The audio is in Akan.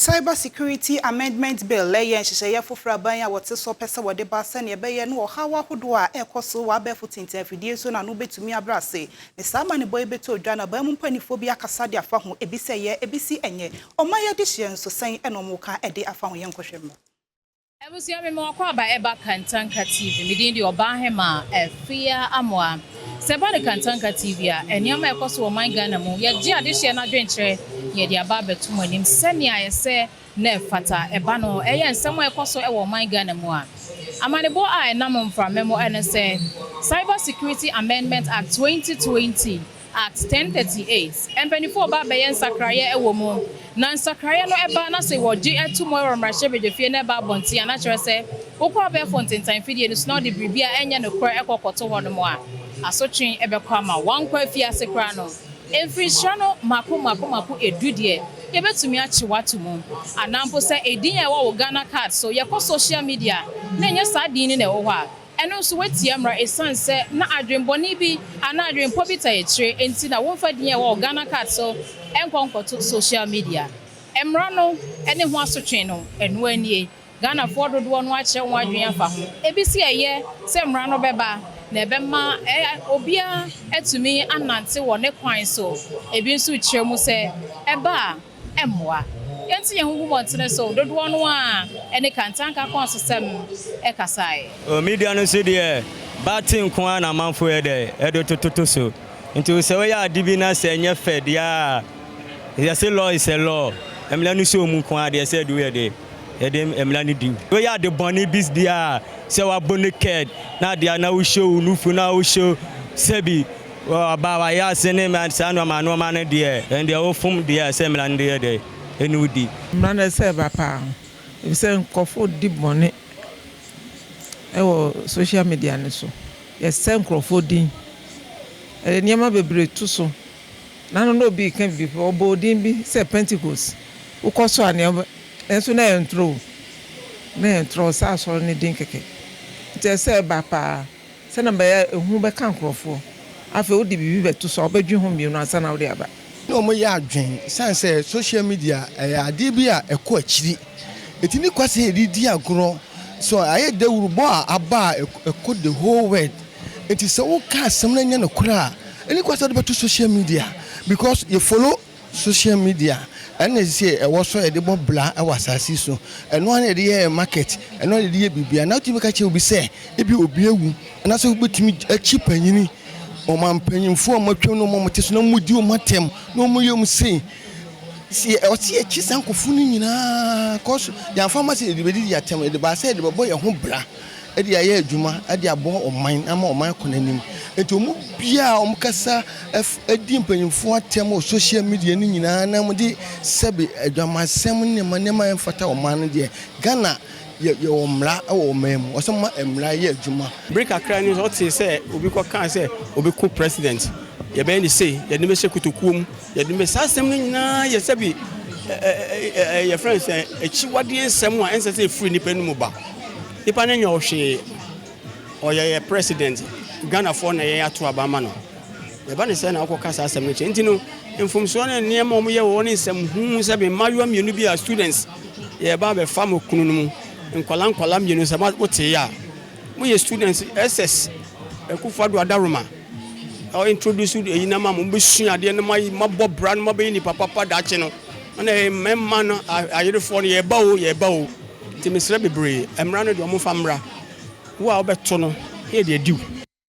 Cyber Security Amendment Bill ɛyɛ nhyehyɛeɛ foforɔ aban a wɔte so pɛ sɛ wɔde ba sɛnea ɛbɛyɛ no ɔhaw ahodoɔ a ɛkɔ so wɔ abɛɛfo tenten afidie so na no bɛtumi abrɛ ase. Ne saa amanebɔ yi bɛtɔ odwa na aban mu mpanimfoɔ bi akasa de afa ho, ebi sɛ yɛ, ebi si ɛnyɛ. Ɔman yɛ de hyɛ nso sɛn ɛna ɔmo ka ɛde afa ho? Yɛn nkɔhwɛ mu. Abusua, mi ma wakɔ aba ɛba Kantanka TV. Mi din de Ɔbaahema Afia Amoa. Sɛ ɛba ne Kantanka TV a, nneɛma a ɛkɔ so wɔ ɔman Ghana mu, yɛgye adehyeɛ no adwenkyerɛ, yɛde aba abɛto mu anim sɛnea ɛsɛ na ɛfata. Ɛba no ɛyɛ nsɛm a ɛkɔ so ɛwɔ ɔman Ghana mu a, amanebɔ a ɛnam mframa mu ɛne sɛ Cyber Security Amendment Act 2020, Act 1038, mpanimfoɔ ɔba abɛyɛ nsakraeɛ ɛwɔ mu, na nsakraeɛ no ɛba na sɛ wɔgye ɛto mu ɛwɔ mmarahyɛbadwafie na ɛba abɔnten a, na kyerɛ sɛ wokɔ abɛɛfo ntentan fidie no so na ɔde biribi a ɛnyɛ nokorɛ ɛkɔ kɔto hɔ nom a, asotwe ɛbɛkɔ ama wankɔ afiase koraa no mfirinhyia no mako mako mako 10 deɛ, yɛbɛtumi akye wato mu, anaa mpo sɛ edin a ɛwɔ wɔ Ghana Card so, yɛkɔ social media na ɛnyɛ saa din no na ɛwɔ hɔ a, ɛno nso watia mmara, ɛsiane sɛ na adwenbɔne bi anaa adwenpɔ bi ta akyire nti na wɔmfa din a ɛwɔ wɔ Ghana Card so ɛnkɔ nkɔto social media. Mmara no ne ho asotwe no, ɛno anie. Ghanafoɔ dodoɔ no akyerɛ wɔn adwene afa ho. Ebi si ɛyɛ sɛ mmara no bɛba na ɛbɛma obiara atumi anante wɔ ne kwan so. Ebi nso kyerɛ mu sɛ ɛba a, ɛmmoa. Yɛnti yɛn ho gu mmɔntene so dodoɔ no a ɛne Kantanka kɔn so sɛm ɛkasaeɛ. Media no nso deɛ, bate nko ara na amanfo yɛ dɛ ɛde tototo so. Nti sɛ woyɛ ade bi na sɛ ɛnyɛ fɛ deɛ a, yɛsɛ law is a law. Mmara no sɛ ɔmu nko ara deɛ sɛ ɛde woyɛ de yɛde mmara no di. Woyɛ ade bɔne bi deɛ a, sɛ wabɔ naked na adeɛ na wohyɛ wo nufu na wohyɛ sɛbi ɔba wayɛ ase ne saa nneɛma nneɛma no deɛ, ɛn deɛ wofom deɛ sɛ mmara no deɛ dɛ ɛne wodi. Mmara no ɛsɛ ɛba paa, efisɛ nkurɔfoɔ di bɔne ɛwɔ social media no so. Yɛsɛ nkurɔfoɔ din, ɛde nneɛma bebree to so. Nano na obi ka bibi, ɔbɔ odin bi sɛ Pentecost, wokɔ so a, nneɛma nso na yɛ ntoro na yɛ ntoro sɛ asɔre ne din kɛkɛ. Nti ɛsɛ ɛba paa sɛnɛ bɛyɛ ehu bɛka nkurɔfoɔ. Afei wode biribi bɛto so a, wobɛdwe ho mmienu ansa na wode aba. Na wɔn yɛ adwen san sɛ social media ɛyɛ adeɛ bi a ɛkɔ akyiri, eti ne kwasi yɛde di agorɔ so ayɛ dawurubɔ a aba a ɛkɔ the whole world. Eti sɛ woka asɛm no nyɛ no korɔ a, ɛne kwasi wɔde bɛto social media, because yɛ follow social media. Ɛna sɛ ɛwɔ so yɛde bɔ bla ɛwɔ asase so, ɛno ara yɛde yɛ market, ɛno ara yɛde yɛ biribiara. Na wotumi ka kyerɛ obi sɛ ebi obi ewu, anaasɛ wobɛtumi akyi panyini ɔman mpanyinfoɔ a wɔatwam no, wɔn te so na wɔn di wɔn atɛm na wɔn yɛ wɔn sei si ɔsi akyi. Saa nkɔfo no nyinaa kɔso yɛnfa ma sɛ yɛde bɛdidi atɛm, yɛde baasa, yɛde bɛbɔ yɛn ho bra, ɛde ayɛ adwuma, ɛde abɔ ɔman ama ɔman kɔ n'anim. Nti wɔn biara a wɔn kasa ɛdi mpanyinfoɔ atɛm wɔ social media no nyinaa na wɔn de sɛbi adwamasɛm nneɛma nneɛma ɛmfata ɔman no deɛ, Ghana yɛ yɛwɔ mmara ɛwɔ ɔman mu, ɔsɛ ma mmara yɛ adwuma. Bere kakra ni ɔte sɛ obi kɔkaa sɛ obi ko president, yɛbɛyɛ ne sei, yɛde no bɛhyɛ kotokuo mu, yɛde no bɛ saa. Asɛm no nyinaa yɛ sɛbi yɛfrɛ no sɛ akyiwadeɛ nsɛm a ɛnsɛ sɛ ɛfiri nipa no mu ba. Nipa no nyɛ ɔhwee, ɔyɛ yɛ president. Ghanafoɔ na yɛn ato aba ama no. Yɛba ne sɛ na wokɔka saa asɛm no kyɛ. Nti no mfomsoɔ ne nneɛma a ɔmoyɛ wɔ ne nsɛm hu sɛ mmaayewa mmienu bi a students yɛba abɛfa mo kunu no mu, nkwala nkwala mmienu sɛ motee a moyɛ students ss Akufo Addo adaroma ɔ introduce eyi na ma mo bɛsua adeɛ no, mabɔ bra no, mabɛyɛ nipa papa daakye no. Ɛna mmarima no ayerefoɔ no, yɛba o, yɛba o. Nti mesrɛ bebree, mmara no deɛ, ɔmomfa mmra. Wo a wobɛto no yɛ deɛ diw.